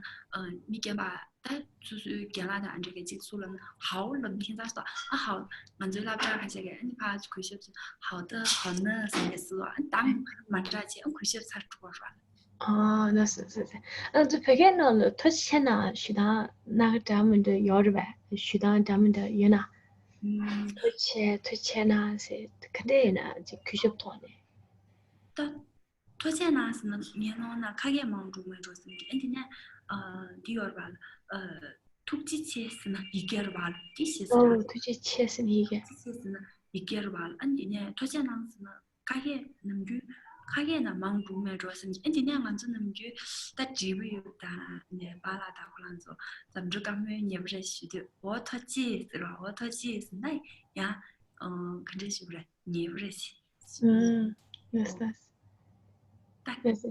མི་རྒན་པ་ད་སོ་སོའི་རྒན་ལགས་དང་འདྲ་གི་གཅིག་སུ་ལབ་ན་ཧའོ་ལབ་ནས་ཁྱེད་ཚོ་ཨ་ཧའོ་ང་ཚོའི་སློབ་གྲྭ་ཁ་ཤས་ཀྱིས་ཨ་ནི་ཕར་གུས་ཞབས་མཚོན་ཧའོ་ད་ཧའོ་ན་ཟེར་ནས་སུ་ཨ་ནི་མདང་མ་འདྲ་བྱས་ཨ་གུས་ཞབས་ཚར་འགྲོ་བ་རེད་བ། ཨ་ན་སོ་སོ་སོ། ང་ཚོ་བོད་སྐད་ནང་ལ་ཐུགས་རྗེ་ཆེ་ན་ཞུ་སྟངས་སྣ་ཁ་འདྲ་མི་འདྲ་ཡོད་རེད་པས། ཞུ་སྟངས་འདྲ་མི་འདྲ་ཡོད་ན། ཨུམ། ཐུགས་རྗེ་ཆེ་ཐུགས་རྗེ་ཆེ་ན་ཟེར་ག་འདྲ་ཡིན་ན་ཅིག་གུས་ཞབས་ཐོག་ནས། ད་ཐུགས་རྗེ་ཆེ་ན་ཟེར་ན་ངའི་ནང་ན་ཁ་སྐད་མང་འགྲོ་མེད་འགྲོ་ཟེར་གྱི་ཨ་འདི་ནས་ཨ་འདི་ཡོད་རེད་པ། ཨ་ཐུགས་རྗེ་ཆེ་ཟེར་ན་ཡི་གེ་རེད་པ། འདི་ཞེས་ཟེར། ཨོ་ཐུགས་རྗེ་ཆེ་ཟེར་ན་ཡི་གེ། ཐུགས་རྗེ་ཆེ་ཟེར་ན་ཡི་གེ་རེད་པ། ཨ་འདི་ནས་ཐུགས་རྗེ་ཆེ་ན་ཟེར་ན། ཁ་སྐད་ནམ་རྒྱུན་ཁ་སྐད་ནང་མང་འགྲོ་མེད་འགྲོ་བསམ་གྱི། ཨ་འདི་ནས་ང་ཚོ་ནམ་རྒྱུན་ད་འབྲས་བུ་ཡོད་དང་ནས་པཱ་ལགས་དང་ཁོ་རང་ཚོ་འཛམ་བུ་གླིང་བཀའ་མོལ་ཉེ་པོ་རེ་ཞུ་དུས་འོ་ཐུགས་རྗེ་ཆེ་ཟེར་བ། འོ་ཐུགས་རྗེ་ཆེ་ཟེར་ན་ཡང་ཨ་ག་འདྲ་ཞུ་དགོས་རེད། ཉེ་པོ་རེ་ཞུ། ཨུམ། ལགས་སོ་ལགས་སོ། ད་ལགས་སོ།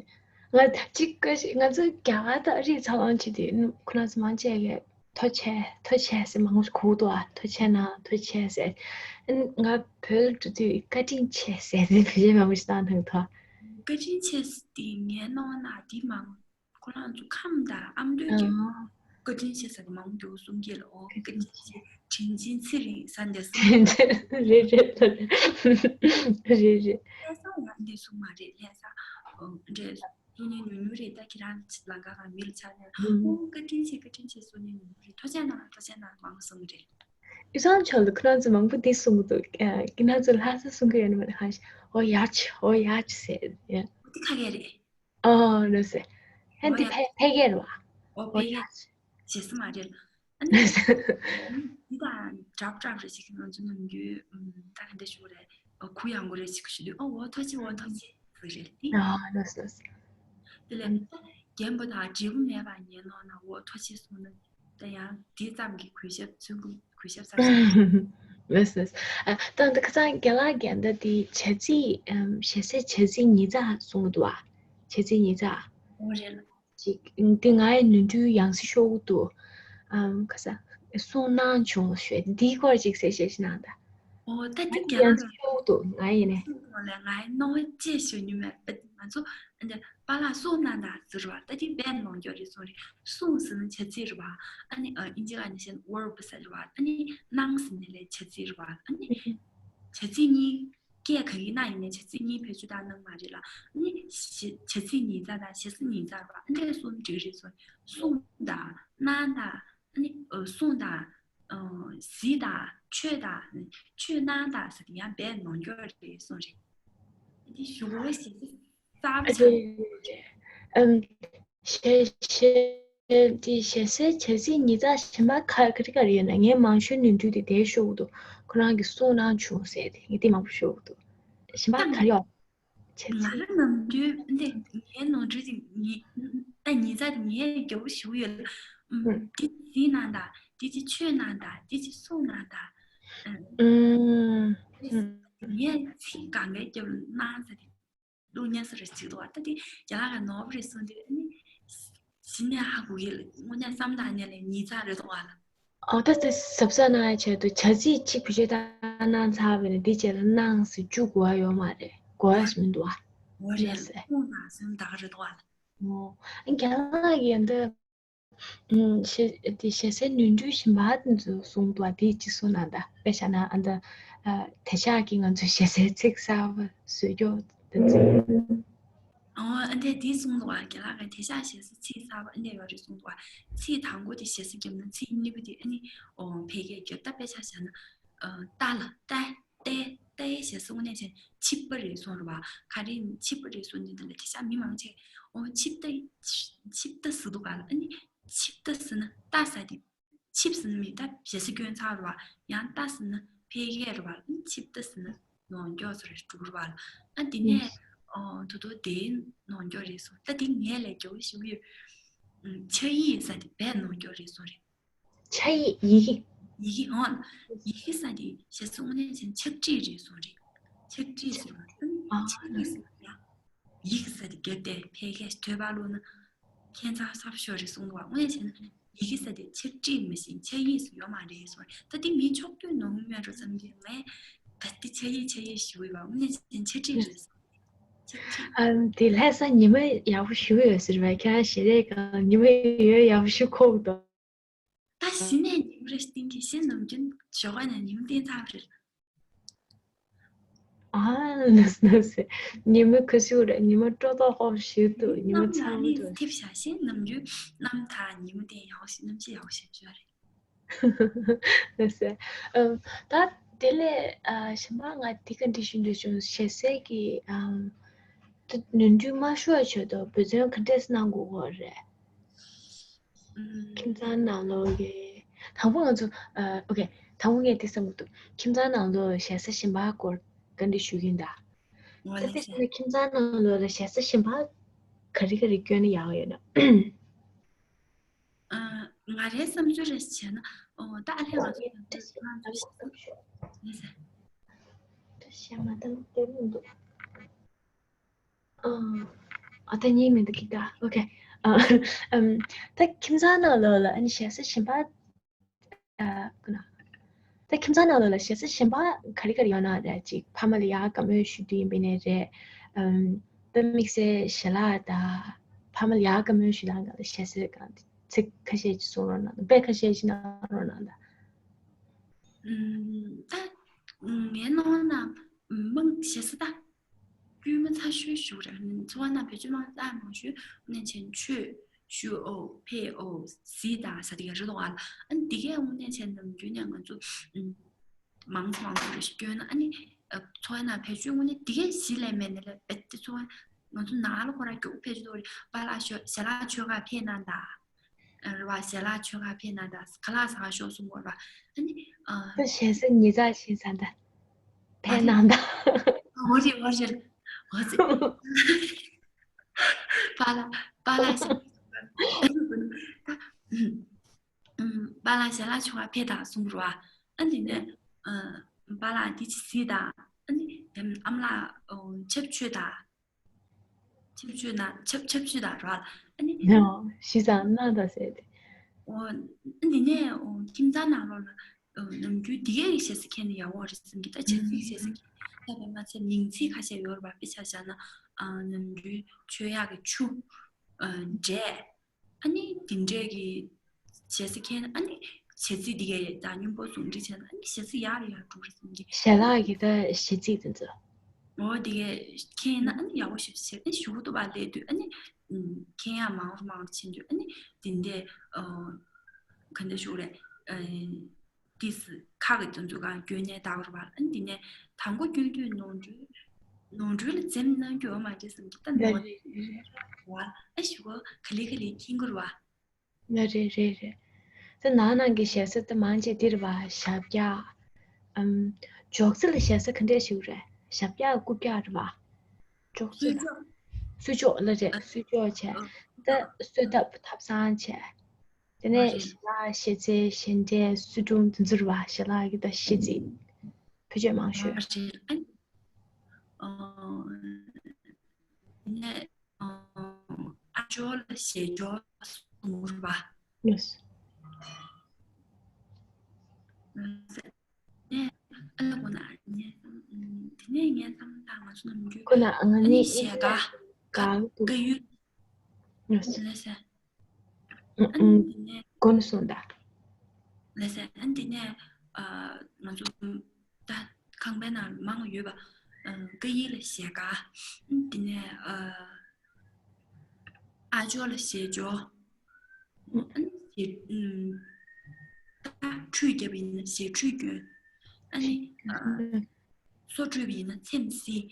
ང་ད་གཅིག་ཀ་ཞིག་ང་ཚོ་རྒྱ་གར་དང་ཨ་རིའི་ཚོགས་ཁང་བྱེད་དུས་ཁོ་རང་ཚོ་མང་ཆེ་གིས་ཐུགས་རྗེ་ཆེ་ཐུགས་རྗེ་ཆེ་ཟེར་མང་པོ་གོ་གི་འདུག་ཨ། ཐུགས་རྗེ་ཆེ་ན་ཐུགས་རྗེ་ཆེ་ཟེར། ཨ་ནི་ང་བོད་ལ་འགྲོ་དུས་བཀའ་དྲིན་ཆེ་ཟེར་ནས་བོད་ཆས་མང་པོ་ཞིག་བཏང་ཐང་ཐོག་བཀའ་དྲིན་ཆེ་ཟེར་དེ་ངའི་སྣང་བ་ན་དེ་མང་ཁོ་རང་ཚོ་ཁམས་དང་ཨ་མདོའི་གི་ཨ། བཀའ་དྲིན་ཆེ་ཟེར་གི་མང་པོ་འདུག་གསུང་གི་ལ། ཨོ་བཀའ་དྲིན་ཆེ་དྲིན་ཆེན་ཚེ་རིང་ཟེར་འདི་གསུང་གི་ལ། རེད་རེད་རེད་རེད། ལྷ་ས་ང་འདི་གསུང་མ་རེད་ལྷ་ས། ཨོ་འདྲེ། སུ་ཉིན་ཉུང་ཉུང་རེད། ད་ཁྱེད་རང་ལང་ཀ་གང་མི་ལ་ཆགས་ནས་ཨོ་བཀའ་དྲིན་ཆེ་བཀའ་དྲིན་ཆེ་སུ་ཉིན་ཉུང་ཉུང་རེད། ཐུགས་རྗེ་གནང་ཐུགས་རྗེ་གནང་མང་གསུང་གི་རེད། ཨི་ཚང་ཆོག་ལ་ཁོ་རང་ཚོ་མང་པོ་འདི་གསུང་གི་འདུག་ཁྱེད་རང་ཚོ་ལྷ་ས་གསུང་གི་ཡོད་ན་མ་ཧ་ཤི། ཨོ་ཡ་ཆི་ཨོ་ཡ་ཆི་ཟེར་ཡ། འདི་ཁ་སྐད་རེད། ཨོ་ལོས་ཟེར། ཧན་འདི་ཕལ་ཕལ་སྐད་རེད་བ། ཨོ་ཨོ་ཕལ་ཡ་སྐད་ཆི། ཞེ་ས་མ་རེད། ཨ་ནི་འདི་དང་འདྲ་པོ་འདྲ་པོ་རེད་ཅིག་ང་ཚོ་ནམ་རྒྱུན་ད་ག་འདྲ་ཞུ་དགོས་རེད། གུ་ཡངས་པོ་རེད་ཅིག་ཞུ་དུས་ཨོ་འོ་ཐུགས་རྗེ་ཆེ་འོ་ཐུགས་རྗེ་ཆེ་ཟེར་རེད་དེ། ཨ་ལོས་ལོས། དེ་ལས་རྒན་པོ་དང་འབྲས་བུ་མེད་པ་ཉན་ནོ་ན་འོ་ཐུགས་རྗེ་ཆེ་གསུངས་ན། ད་ཡང་འདི་ཙམ་གྱི་གུས་ཞབས་ཚུལ་གུས་ཞབས་ཚར་སོང་། ལགས་སོ། ཨ་ད་ད་ཁ་སང་རྒན་ལགས་རྒན་ད་དེ་བྱ་ཚིག་ཨམ་ཞེ་སའི་བྱ་ཚིག་ཉིས་བརྩེགས་གསུང་གི་འདུག་བ། བྱ་ཚིག་ཉིས་བརྩེགས། འོ་རེད་ལ། ཅིག་འདི་ང་ཡི་ནོར་འཁྲུལ་ཡང་སེ་ཤོར་གི་འདུག་ཨམ་ཁ་སང་གསུང་གནང་བྱུང་ཞེས་འདིའི་སྐོར་ཅིག་གསལ་བཤད་ཞིག་གནང་དང་། ཨོ་ད་དེ་ང་རྒྱ་ཡང་ནག་ལ་ཤོག་འདུག་ང་ཡིན་ནས། ལ་ང་ཡི་རྣོ་ཅེས་ཞུ་ཉུ་མེད་པ། ང་ཚོ་ཨ་འདི་པཱ་ལགས་གསུང་གནང་དང་ཟེར་བ། ད་དེ་བས་ནོར་འགྱོ་རེད་སོང་རེད། གསུང་ཟེར་ན་བྱ་ཚིག་རེད་བ། ཨ་ནི་ཨ་ཨིན་ཇི་ལ་ནི་བཤད་ན་verb ཟེར་རེད་བ། ཨ་ནི་གནང་ཟེར་ན་ལས་བྱ་ཚིག་རེད་བ། ཨ་ནི་བྱ་ཚིག་གཉིས་སྐད་གང་གི་ན་ཡིན་ནས་བྱ་ཚིག་གཉིས་བེད་སྤྱོད་བཏང་གནང་མ་རེད་ལ། ཨ་ནི་བྱ་ཚིག་ཉིས་བརྡ་དང་ཞེ་ས་ཉིས་བརྡ་རེད་བ། ཨ་འདི་གསུམ་འགྲིག་རེད་སོང་། གསུང་དང་གནང་དང་། ཨ་ནི་ཨ་གསུང་དང་། ཨ་གཟིགས་དང་། ཆོས་དང་། ཆོས་གནང་དང་ཟེར་ཏེ་ཡང་བས་ནོར་འགྱོ་རེད་གསུངས་རེད། འདི་ཞུ་བོ་ཞེ་ས་གསར་པ་ཆགས། ཨམ། ཞེ་ཞེ་འདི་ཞེ་སའི་བྱ་ཚིག་ཉིས་བརྡ་གཞན་པ་ག་ག་རེ་ག་རེ་ཡོད་ན། ངས་མང་ཤོས་ནོར་འཁྲུལ་དེ་དེ་ཤོར་གི་འདུག་ཁོ་རང་གིས་གསུང་གནང་བྱུང་ཟེར་ཏེ་ངས་དེ་མང་པོ་ཤོར་གི་འདུག་གཞན་པ་ག་རེ་ཡོད། བྱ་ང་ཚིག་རང་ནམ་རྒྱུན་འདི་ངའི་ནོར་འཁྲུལ་ཅིག་ཉི་ད་ཉི་ཚ་དེ་ངས་རྒྱལ་པོ་ཞུ་ཡོད་ལ། ཨུམ། ཨུམ། འདི་གཟིགས་གནང་དང་། འདི་ཅིག་ཆོས་གནང་དང་། འདི་ཅིག་གསུང་གནང་དང་། ཨུམ། ངས་ཚིག་གང་གའི་རྒྱབ་ལ་གནང་ས་དེ་ལུགས་ཉན་ས་རེ་ཅིག་འདུག་བ། ད་དེ་རྒྱ་ལག་ག་ནོར་བ་རེད་གསུངས་དེ་ཨ་ནི་གཞི་ནས་ཧ་གོ་གི་ལ། དངོས་གནས་བསམ་བཏང་ཉན་ལས་ཉི་ཚ་རེད་འདུག་བ་ལ། ཨོ་ད་དེ་གཟབ་གཟབ་གནང་ཡ་ཆེད་དུ་བྱ་ཚིག་གཅིག་བེད་སྤྱོད་བཏང་གནང་ཚར་བས་ནས་འདི་རྗེས་ལ་གནང་ཟེར་བཅུག་དགོས་ཡ་ཡོད་མ་རེད། དགོས་ཡ་ཞིག་མི་འདུག་ཨ། འོ་རེད། ལགས་སེ། ཁོང་དང་སེམས་དག་རེད་འདུག་ཨ། ཨོ་རྒྱ་ལག་གི་འདི་ཞེ་དེ་ཞེ་སའི་ནོར་འཁྲུལ་གཞན་པ་དེ་ཚོ་གསུངས་འདུག་ཨ། དེ་གཅིག་གསུངས་གནང་དང་། དཔེ་བཞག་ན་ཨ་འདི་དེ་ཞག་གི་ང་ཚོ་ཞེ་སའི་ཚིག་གསར་པ་བཟོས་རྒྱུ་དེ་ཚོ། ཨོ་ཨ་འདྲས་དེ་གསུངས་འདུག་ཨ། རྒྱ་ལག་གི་དེ་ཞག་ཞེ་ས་ཚིག་གསར་པ་ཨ་འདྲས་ཡོད་རེད་གསུངས་འདུག་ཨ། ཚིག་དང་པོ་དེ་ཞེ་ས་བརྒྱབ་ན་ཚིག་གཉིས་པ་དེ་ཨ་ནི་ཨོ་ཕལ་སྐད་བརྒྱབ། ད་དཔེ་ཆ་བཞག་ན་ཨ་ཏ་ལ་ཏ་ཏའི་ཏའི་ཞེ་ས་དངོས་གནས་བྱས་ན་ཆིབས་པ་རེད་གསུངས་རེད་བ། ག་རེ་ཆིབས་པ་རེད་གསུངས་དེ་འདི་ལ་དེ་ཞག་མི་མང་ཆེ་ཨོ་ཆིབས་ཏ་ཆིབས་ཏ་ཟེར་འདུག་ག་ལ། ཨ་ནི་ཆིབས་ཏ་ཟེར་ན་ཏ་ཟེར་དེ། ཆིབས་ཟེར་ན་མི་ད་ཞེ་ས་སྐྱོན་ཚར་རེད་བ། ཡང་ཏ་ཟེར་ན་ཕལ་སྐད་རེད་བ། ཨ་ནི་ཆིབས་ཏ་ཟེར་ན་ནོར་འགྱོ་ཟེར་རེད་འགྲོ་རེད་བ། ཨ་འདི་ནས་ཨོ་ད་དུང་དེ་ནོར་འགྱོ་རེད་གསུངས། ད་དེ་ངས་ལས་འགྱོ་ཞུ་གི་ཡོད། ཨུམ་ཆ་ཡིག་ཟེར་དེ་བས་ནོར་འགྱོ་རེད་གསུངས་རེད། ཆ་ཡིག་ཡི་གེ། ཡི་གེ་ཨང་། ཡི་གེ་ཟེར་དེ་ཞེ་ས་དངོས་གནས་བྱས་ན་ཕྱག་བྲིས་རེད་གསུངས་རེད། ཕྱག་བྲིས་ཟེར་བ་ཨ་ནི་ཨ་ཆ་ཡིག་ཟེར་བ་ཡ། ཡིག་ཟེར་དེ་རྒྱབ་སྟེ་ཕལ་སྐད་ཐོས་པ་བླུགས་ན་ཁྱད་མཚར་ཚ་པོ་ཞིག་རེད་གསུངས་འདུག་བ། དངོས་གནས་བྱས་ན་ཡི་གེ་ཟེར་དེ་ཕྱག་བྲིས་མ་གཞི་ཆ་ཡིག་སུ་ཡོད་མ་རེད་གསུངས་རེད། ད་དེ་མི་ཆོག་དུས་ནོར་མེད་འགྲོ་བསམ་གྱི་ངས་ད་དེ་ཆ་ཡིག་ཆ་ཡིག་ཞུ་གི་བ། དངོས་གནས་བྱས་ན་ཕྱག་བྲིས་རེད་གསུངས་རེད། ཕྱག་བྲིས། ཨ་དེ་ལྷ་ས་ཉི་མ་ཡག་པོ་ཞུ་གི་ཡོད་ཟེར་བས། ཁྱེད་རང་ཞལ་རས་གང་ཉི་མ་ཡོད་ཡག་པོ་ཞུ་ཁོག་འདུག་ད་གཞི་ནས་ཉིན་རེ་བསྟན་གྱི་གཞི་ནམ་རྒྱུན་ཞོགས་པ་ནས་ཉིན་བསྟན་ཚར་རེད། ཨ་ལགས་སོ་ལགས་སོ། ཉི་མ་ཁ་ཤུག་རེད། ཉི་མ་སྤྲོ་ཏོག་ཧོབ་ཞིག་འདུག་ཉི་མ་གནམ་ཚ་ལ་པོ་ནི་འདུག་ཐེབས་བཞག་ཤེས་ནམ་རྒྱུན་གནམ་ཐང་ཉི་མ་བསྟན་ཡག་ཞིག་གནམ་གཤིས་ཡག་ཞིག་བྱོས་རེད། ལགས་སོ། ཨམ་ད་དེ་ལས་ཨ་གཞན་པ་ང་དེ་ག་འདྲི་ཞུ་འདོད་བྱུང་། ཞེ་སའི་གི་ཨམ་ད་ནོར་འཁྲུལ་མ་ཤོར་བའི་ཆེད་དུ་འབད་བརྩོན་ག་འདྲས་གནང་དགོས་ཀྱི་རེད། ཁྱིམ་ཚང་ནང་ལོགས་ཀྱི་དང་པོ་ང་ཚོ་ཨ་ཨོ་ཁེ། དང་པོ་ངས་དེ་བསམ་གྱི་འདུག་ཁྱིམ་ཚང་ནང་ལོགས་ཞེ་ས་གཞན་པ་སྐོར་བཀའ་འདྲི་ཞུ་གི་ཡིན་ད། ངོ་ད་ལེ་དེ་ཚེ། ཟེར་ན་ཁྱིམ་ཚང་ནང་ལོགས་ལ་ཞེ་ས་གཞན་པ་ག་རེ་ག་རེ་སྐྱོན་ན་ཡག་ཡོད་ན། ཨ་ང་རའི་བསམ་ཚུལ་རེ་བྱས་ན་ཨོ་ད་ཨ་ལྷན་ང་ཚོ་ད་ཞེ་ས་གཞན་པ་སྐྱོན་ན་ཡག་ཡོད་ན། ལགས་སེ། ད་གཞན་མ་ད་ལྟ་མི་འདུག་ཨ་ཨ་ད་ཉིད་མི་འདུག་གི་ད། ཨོ་ཁེ། ཨ་ཨམ་ད་ཁྱིམ་ཚང་ནང་ལོགས་ལ་ཨ་ནི་ཞེ་ས་གཞན་པ་ཨ་ཀུ་ན། ད་ཁྱིམ་ཚང་ནང་ལོགས་ལ་ཞེ་ས་གཞན་པ་ག་རེ་ག་རེ་ཡོད་ན་རེད། ཅིག་ཕ་མ་ལ་ཡག་བཀའ་མོལ་ཞུ་རྒྱུ་ཡིན་པ་ཡིན་ནའི་རེད། ཨམ་ད་དམིགས་བསལ་ཞལ་ལག་དང་ཕ་མ་ལ་ཡག་བཀའ་མོལ་ཞུ་སྟངས་སྒང་ལ་ཞེ་ས་གང་ཚིག་ཁ་ཤས་ཅིག་གསུང་རོགས་གནང་དང་། དཔེ་ཁ་ཤས་ཅིག་གནང་རོགས་གནང་དང་། ཨུམ་ད་ངའི་སྣང་བ་ན་མང་ཞེ་ས་ད་དཀྱུས་མ་ཚ་ཤོས་ཞིག་རེད། ཚོར་བ་ན་བེད་སྤྱོད་མང་ཙམ་མང་ཤོས་ནས་བྱས་ཆོས་ཞུ་ཨོ་ཕེ་ཨོ་ཟི་དང་ས་དེ་ག་རེད་འདུག་ཨ། ཨ་ནི་དེ་གས་དངོས་གནས་བྱས་ནམ་རྒྱུན་ནས་ང་ཚོ་ཨུམ་མང་ཙམ་མང་ཙམ་རེ་ཞིག་སྐྱོན་ན་ཨ་ནི་ཚོར་བ་ན་བེད་སྤྱོད་དངོས་གནས་དེ་གས་གཞི་ལས་མེད་ནས་ལས་བེད་དེ་ཚོར་བ་ང་ཚོ་ནང་ལ་ཁོ་རང་མགྱོགས་ཕེབས་ཀྱི་འདུག་རེད། པཱ་ལགས་ཞོ་ཞལ་ལག་མཆོད་གར་ཕེབས་གནང་དང་། རེད་བ། ཞལ་ལག་མཆོད་གར་ཕེབས་གནང་དང་། ཁ་ལག་ཟ་གར་ཤོག་གསུང་དགོས་རེད་བ། ཨ་ནི་ཨ། ད་ཞལ་ཟས་ཉི་ཚགས་ཤིག་ཟ་དང་། ཕེབས་གནང་དང་། འོ་རེད་འོ་རེད། འོ་ཙི། པཱ་ལགས་པཱ་ལགས་ཞལ་ལག་ད། ཨུམ། པཱ་ལགས་ཞལ་ལག་མཆོད་གར་ཕེབས་དང་གསུང་རེད་བ། ཨ་ནི་ནས་ཨ། པཱ་ལགས་འདི་ཅིག་གཟིགས་དང་། ཨ་ནི་ཨམ་ལགས་ཨོ་ཆབ་མཆོད་དང་། ཆབ་མཆོད་ན་ཆབ་ཆབ་མཆོད་དང་ར། ཨ་ནི། ཡང་ཞི་ཙང་གནང་དང་ཟེར་ཏེ། འོ། འདི་ནས་འོ་ཁྱིམ་ཚང་ནང་ལོགས་ལ་ ནམ་རྒྱུན་འདི་གའི་ཞེ་ས་མཁྱེན་ན་ཡག་པོ་རེད་བསམ་གི། ད་བྱ་ཚིག་ཞེ་ས་མཁྱེན་ན་ད་བས་མ་ཚད་མིང་ཚིག་ཁ་ཤས་ཡོད་རེད་པ། དཔེ་ཆ་བཞག་ན་ནམ་རྒྱུན་མཆོད་ཡག་གི་ཆུ། འབྲས། ཨ་ནི་དེ་འདྲས་ཀྱི་ཞེ་ས་མཁྱེན་ན་ཨ་ནི་བྱ་ཚིག་འདི་གའི་ད་སྙོམས་པོ་ཟུང་འབྲེལ་བྱས་ན་ཨ་ནི་ཞེ་ས་ཡག་ལ་ཡག་འགྲོ་རེད་བསམ་གི། ཞལ་ལག་གི་ད་ཞེ་ཚིག་དེ་ཚོ། འོ་དེ་གའི་མཁྱེན་ན་ཨ་ནི་ཡག་པོ་ཞེ་པོ་ཅིག་བྱས། ཨ་ནི་ཞུ་གི་འདུག་པ། སླེབས་དུས་ཨ་ནི་མཁྱེན་ཡག་མང་རུ་མང་རུ་ཕྱིན་དུས་ཨ་ནི་དེ་འདྲས་ག་འདྲ་ཞུ་རེད། ཏིས་ཁ་གི་དོན་ཚུལ་གང་སྐྱོན་ནས་ལྟ་བར་བ། ཨ་ནི་དེ་ནས་དང་པོ་སྐྱོན་རྒྱུ་ནོར་འཁྲུལ། ནོར་འཁྲུལ་ལ་འཛེམ་གནང་རྒྱུ་ཡོད་མ་རེད་བསམ་གི། ད་ནོར་བ་ཨ་ཞུ་གོ་ག་ལེ་ག་ལེ་མཁྱེན་གི་རེད་བ། ལ་རེད་རེད་རེད། ད་ནང་ནང་གི་ཞེ་ས་ད་མང་ཆེ་འདི་རེད་བ། ཞབས་བཀྱག་ཨམ། འཇོག་ཚིག་ལ་ཞེ་ས་ག་འདྲས་ཞིག་རེད། ཞབས་བཀྱག་རྐུབ་བཀྱག་རེད་བ། འཇོག་ཚིག་ལ། སུས་འཇོག་ལ་རེད། སུས་འཇོག་བྱས། ད་གསོལ་ཐབ་ཐབ་ཚང་བྱས། དེ་ནས་ཞལ་ལག་ཞལ་ཚད་ཞལ་འབྲས་སུས་སྒྲུང་དེ་ཚོ་རེད་བ། ཞལ་ལག་གི་ད་ཞེ་ཚིག་བེད་སྤྱོད་མང་ཤོས། ཨ་ནི་ཨ་ཅོ་ལ་ཞལ་ཅོ་གསུང་རེད་བ། ལགས། ཨ་ལ་གོ་ན་ངས་དེ་ནས་ངས་བསམ་ད་ང་ཚོ་ནམ་རྒྱུན་ཁོ་ན་ང་ཨ་ནི་ནི་ཞལ་དཀར་དཀར་དཀར་ཡོལ། ལགས་སོ། ལགས་སོ། ཨ་ནི་དེ་ནས་གོ་ནས་སོང་ད། ལགས་སོ། ཨ་ནི་དེ་ནས་ཨ་ང་ཚོ་ད་ཁང་པའི་ནང་མང་ཡོད་པ། ཨ་དཀར་ཡོལ་ལ་ཞལ་དཀར། ཨ་ནི་དེ་ནས་ཨ་ཨ་ཅོ་ལ་ཞལ་ཅོ། ཨ་ནི་ཞལ་ཨུམ། ད་ཁྲུས་བརྒྱབ་པ་ཡིན་ན་ཞལ་ཁྲུས་གྱོན། ཨ་ནི་ཨ་སོ་བཀྲུས་པ་ཡིན་ན་ཚེམས་བསིལ།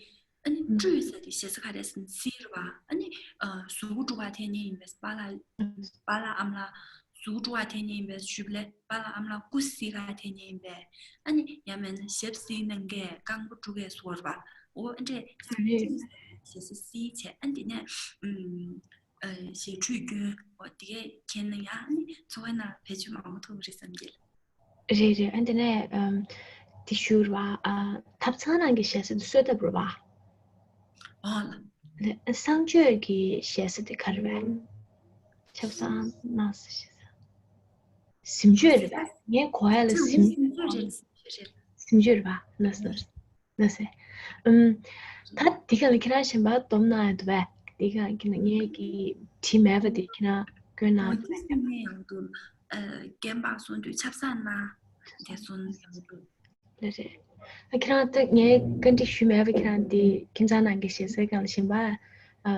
ཨ་ནི་བཀྲུས་ཟེར་དུས་ཞེ་ས་ག་རེ་ཟེར་ན་བསིལ་རེད་བ། ཨ་ནི་ཨ་གཟུགས་པོ་བཀྲུ་ག་འཐེན་མཁན་ཡིན་པས་པཱ་ལགས་པཱ་ལགས་ཨ་མ་ལགས་གཟུགས་པོ་བཀྲུ་ག་འཐེན་མཁན་ཡིན་པས་ཞུས་པ་ལས་པཱ་ལགས་ཨ་མ་ལགས་སྐུ་བསིལ་ག་འཐེན་མཁན་ཡིན་པས། ཨ་ནི་ཡང་མིན་ན་ཞབས་བསིལ་གནང་མཁན་རྐང་པ་བཀྲུ་མཁན་སོགས་རེད་བ། འོ་ཨ་འདྲས་རེད། ཞེ་ས་བསིལ་བྱས། ཨ་ནི་དེ་ནས་ཨུམ། ཞལ་ཁྲུས་གྱོན། འོ་དེ་གས་མཁྱེན་ན་ཡང་ནི་འཚོ་བའི་ནང་བེད་སྤྱོད་མང་པོ་ཐུབ་རེད་བསམ་གྱི། རེད་རེད། ཨ་འདི་ནས་ཨམ། དེ་ཞུ་ར་བ། ཨ་ཐབ་ཚང་ནང་གི་ཞལ་ཟས་དེ་གསོལ་ཐབ་རེད་བ། ཨོ་ལ། ལ་གསང་སྤྱོད་ཀྱི་ཞལ་ཟས་དེ་ག་རེ་རེད། ཆབ་གསང་ནང་ཞལ་ཟས། གཟིམ་སྤྱོད་རེད་བ། ངས་གོ་ཡ་ལ་གཟིམ་གཟིམ་སྤྱོད་རེད། གཟིམ་སྤྱོད་རེད་བ། ལགས་སོ། ལགས་སོ། ཨུམ། ད་འདི་ག་ལ་ཁྱེད་རང་གཞན་པ་སྡོམ་གནང་ཡ་འདུག་པས། འདི་ག་ཁྱེད་རང་ངས་ཀྱི་བྲིས་མེད་པ་འདི་ཁྱེད་རང་བཀོད་གནང་འདུག་པས། ཨ་རྒན་པ་གསུང་དུས་ཆབ་གསང་ན་དེ་གསུང་ཡག་པོ་འདུག་ལགས་རེད། ཨ་ཁྱེད་རང་ད་ངས་བཀའ་འདྲི་ཞུས་མེད་པ་ཁྱེད་རང་འདི་ཁྱིམ་ཚང་ནང་གི་ཞལ་ཟས་སྒང་ལ་གཞན་པ་ཨ་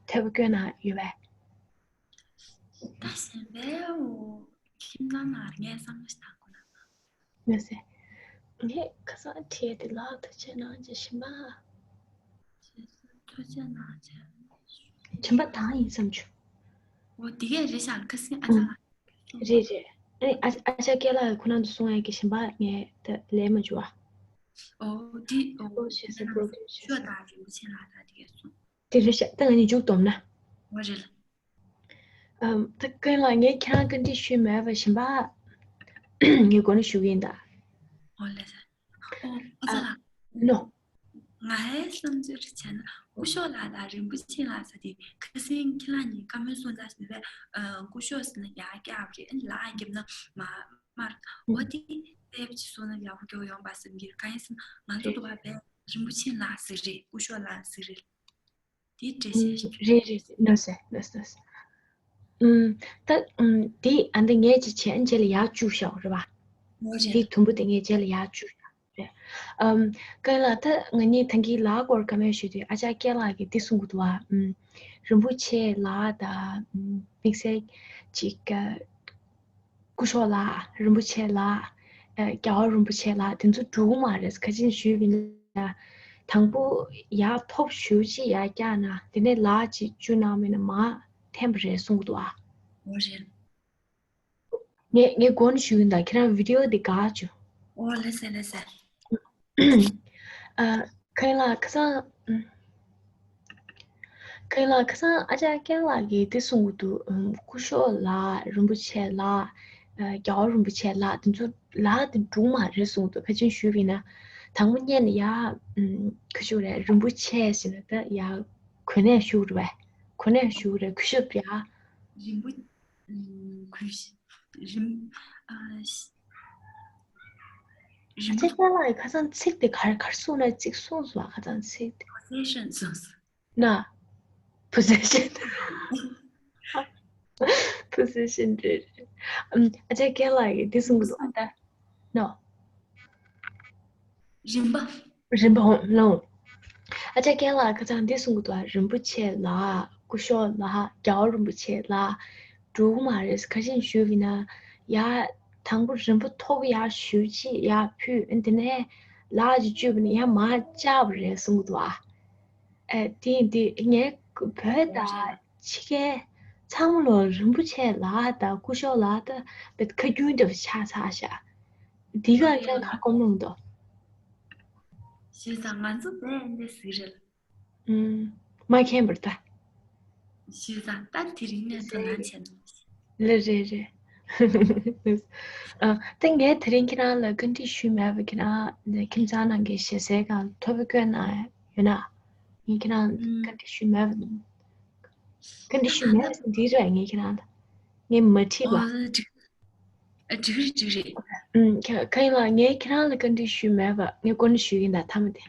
ཐོས་པ་བཀོད་གནང་ཡོད་པས། ད་གཞན་པའི་འོ་ཁྱིམ་ཚང་ནང་ངས་བསམ་བློ་ཞིག་བཏང་དགོས་ན། ལགས་སེ། ངས་ཁ་སང་བྲིས་ཏེ་ལགས་ཐུགས་རྗེ་གནང་བྱས་ཞིམ་པ། ཐུགས་རྗེ་གནང་བྱས། ཞིམ་པ་དང་ཡིན་བསམ་བྱུང་། འོ་དེ་གས་རེད་ཤག་ཁ་སང་ཨ་ཅག་ལགས། རེད་རེད། ཨ་ཨ་ཅག་སྐལ་ལགས་ཁོ་རང་ཚོ་གསུང་ཡས་ཀྱི་ཞིམ་པ་ངས་ད་ལས་མ་བྱུང་བ། འོ་དེ་འོ་ཞེས་ཟེར་པོ་ཤོག་དང་རིན་པོ་ཆེ་ལགས་དང་དེ་གས་གསུང་། དེ་རེད་ཤག་ད་ང་གཉིས་མཇུག་བསྡོམས་ན། འོ་རེད་ལགས། ཨམ། ད་ཀུན་ལགས་ངས་ཁྱེད་རང་བཀའ་འདྲི་ཞུས་མེད་པ་ཞིམ་པ། ངས་གོ་ནས་ཞུ་གི་ཡིན་ད། ཨོ་ལགས་སོ། ཨོ་ཨ་ཙ་ལགས། ནོ། ང་ཧའི་བསམ་ཚུལ་བྱས་ན་སྐུ་ཞབས་ལགས་དང་རིན་པོ་ཆེ་ལགས་ཟེར་དེ་ཁ་སང་ཁྱེད་རང་གཉིས་བཀའ་མོལ་གསུང་ཚར་ཟིན་པས་སྐུ་ཞབས་ཟེར་ན་ཡག་སྐྱག་རེད། ཨ་ནི་ལགས་རྒྱབ་ན་མ་མར་འོ་དེ་དེབ་ཅིག་གསུང་ན་ཡག་པོ་སྐྱོ་ཡོང་པ་བསམ་གྱི། གང་ཡིན་ཟེར་ན་ང་ཚོ་དུ་བ་བས་རིན་པོ་ཆེ་ལགས་ཟེར་རེད། སྐུ་ཞབས་ལགས་ཟེར་རེད། དེ་འགྲེལ་བཤད་ཞིག་རེད་རེད། ལགས་སོ་ལགས་སོ། ཨུམ། ད་ཨུམ་དེ་ཨ་འདི་ངས་ཅིག་བྱས་རྗེས་ལ་ཡར་བཅུག་ཤོག་རེད་པ། འོ་རེད། དེ་དུམ་བུ་དེ་ངས་རྗེས་ལ་ཡར་བཅུག་ཤོག་རེད། ཨུམ། ཀུན་ལགས་ད་ང་གཉིས་ད་གིན་ལགས་སྐོར་བཀའ་མོལ་ཞུས་དུས་ཨ་ཅག་སྐལ་ལགས་ཀྱིས་འདི་གསུང་གི་འདུག་བ། ཨུམ། རིན་པོ་ཆེ་ལགས་དང་ཨུམ་དམིགས་བསལ་ཅིག་སྐུ་ཞབས་ལགས། རིན་པོ་ཆེ་ལགས། ཨ་རྒྱལ་བ་རིན་པོ་ཆེ་ལགས། དེ་ཚོ་འགྲོ་གི་མ་རེད། ག་ཅི་ཞུས་པ་ཡིན་ན། དང་པོ་ཡར་ཐོབ་ཞུ་ཅིག་ཡར་བཀྱག་ན་དེ་ནས་ལགས་ཅིག་བཅུག་གནང་མེད་ན་མར་འཐེན་པ་རེད་གསུང་གི་འདུག་ཨ། འོ་རེད། ངས་ངས་མགོ་ནས་ཞུ་གི་ཡིན་ད། ཁྱེད་རང་བི་ཌི་ཡོ་འདི་དགའ་བྱུང་། འོ་ལགས་སེ་ལགས་སེ། ཨ། ཁ་ཡིན་ལགས་ཁ་སང་། ཁ་ཡིན་ལགས་ཁ་སང་ཨ་ཅག་སྐལ་ལགས་ཀྱིས་དེ་གསུང་གི་འདུག་ཨུམ། སྐུ་ཞབས་ལགས། རིན་པོ་ཆེ་ལགས། ཨ་རྒྱལ་བ་རིན་པོ་ཆེ་ལགས། དེ་ཚོ་ལགས་དེ་འགྲོ་གི་མ་རེད་གསུང་གི་འདུག་ག་ཅི་ཞུས་པ་ཡིན་ན། དང་པོ་ཉན་ནས་ཡ། ཨུམ། ག་ཅི་རེད། རིན་པོ་ཆེ་ཟེར་ན་ད་ཡ་གོ་གནས་ཞུ་གི་རེད་པས། གོ་གནས་ཞུ་གི་རེད། སྐུ་ཞབས་ཡ། རིན་པོ། ཨུམ། གུས། རིན། ཨ། རིམ། ཨ་ཅག་རྒན་ལགས་ཁ་སང་ཚིག་དེ་ག་རེ་ག་རེ་གསུངས་ན་གཅིག་གསུངས་སོང་ཨ། ཁ་སང་ཚིག་དེ། པོ་སེ་ཤན་གསུངས་སོང་། ན། པོ་སེ་ཤན། པོ་སེ་ཤན་རེད་རེད། ཨམ། ཨ་ཅག་རྒན་ལགས་ཀྱིས་འདི་གསུང་གི་འདུག་ཨ། ད་ནོ། རིམ་པ། རིམ་པ་ཧོང་ལོང་། ཨ་ཅག་རྒན་ལགས་ཁ་སང་འདི་གསུང་གི་འདུག་ཨ། རིན་པོ་ཆེ་ལགས། སྐུ་ཞབས་ལགས། རྒྱལ་བ་རིན་པོ་ཆེ་ལགས། འགྲོ་གི་མ་རེད། ག་རེ་བྱས་ནས་ཞུ་གི་ན། ཡ། དང་པོ་རིམ་པ་མཐོ་པོ་ཡར་ཞུ་ཅིག་ཡར་ཕུལ། ཨ། དེ་ནས་ལག་ཅིག་གཅུས་པ་ནས་ཡར་མར་བཅར་བ་རེད་གསུང་གི་འདུག་ཨ། ཨེ། དེ་ཡིན་དུས་ངའི་བོད་དང་ཕྱི་རྒྱལ་ཚང་མ་ལོ་རིན་པོ་ཆེ་ལགས་དང་སྐུ་ཞབས་ལགས་དང་བེད་ཁ་རྒྱུན་འདྲ་བོ་ཆགས་ཚར་ཤག་འདི་ག་ཁྱེད་ག་གོ་མྱོང་འདུག་ཞུས་ཙང་ང་ཚོ་བས་འདི་ཟིག་རེད། ཨུམ། མ་མཁྱེན་པར་ད། ཞུས་ཙང་ད་དེ་རིང་ནས་དོ་སྣང་བྱས་ན། ལེ་རེད་རེད། ཨ། ད་ངས་དེ་རིང་ཁྱེད་རང་ལ་བཀའ་འདྲི་ཞུས་མེད་པ་ཁྱེད་རང་ཁྱིམ་ཚང་ནང་གི་ཞེ་སའི་སྒང་ཐོ་པ་བཀོད་གནང་ཡོད་ན། ངས་ཁྱེད་རང་ལ་ཨུམ། བཀའ་འདྲི་ཞུས་མེད་པ། བཀའ་འདྲི་ཞུས་མེད་པ་འདི་རེད། ངས་ཁྱེད་རང་ལ། ངས་མ་དྲིས་པ། ཨོ། འགྲིག་འགྲིག་རེད་འགྲིག་རེད། ཨུམ། ཁ་ཁ་ཡིན་ལགས་ངས་ཁྱེད་རང་ལ་བཀའ་འདྲི་ཞུས་མེད་པ་ངས་བཀའ་འདྲི་ཞུས་ཡིན་ད་མཐའ་མ་དེ།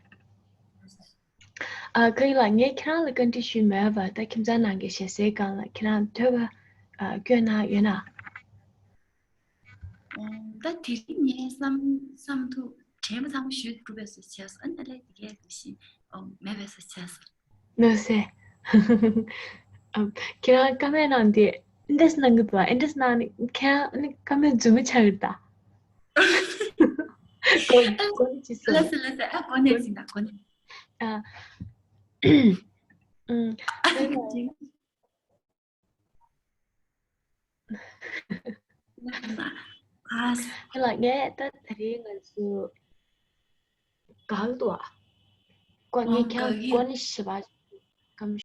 ཨ། ཁ་ཡིན་ལགས་ངས་ཁྱེད་རང་ལ་བཀའ་འདྲི་ཞུས་མེད་པ་ད་ཁྱིམ་ཚང་ནང་གི་ཞེ་སའི་སྒང་ལ་ཁྱེད་རང་ཐོ་པ། ཨ། བཀོད་གནང་ཡོད་ན། ཨོ། ད་དེ་རིང་ངས་བསམ་བསམ་ཐུབ་དྲན་པ་ཚང་མ་ཞུས་གྲུབ་པས་སུ་བྱས་སོ། ཨ་ནི་ཨ་ལས་དེ་གས་དུ་ཞིག་ཨོ་མེད་པས་སུ་བྱས་སོ། ནོ་སེ། ཨ། ཁྱེད་རང་ཀ་མེད་ནང་དེ་འདྲས་གནང་གི་འདུག་ཨ། འདྲས་གནང་ནས་ཁྱེད་རང་ནི་ཀ་མེད་རྫུན་མ་ཆགས་ཀྱི་ད། གོ་གོ་ནས་ཅི་སོ། ལ་སེ་ལ་སེ། ཨ། གོ་ནས་ཅི་ད་གོ་ནས། ཨ། ཨུམ། ཨ། ཨ་ལ་ངས་ད་དེ་རིང་ང་ཚོ་ག་ལ་འདུག་ཨ། ཀོ་ངས་ཨང་ཀྱང་ག་གི་ཀོ་ནི་ཞི་བ་གམ།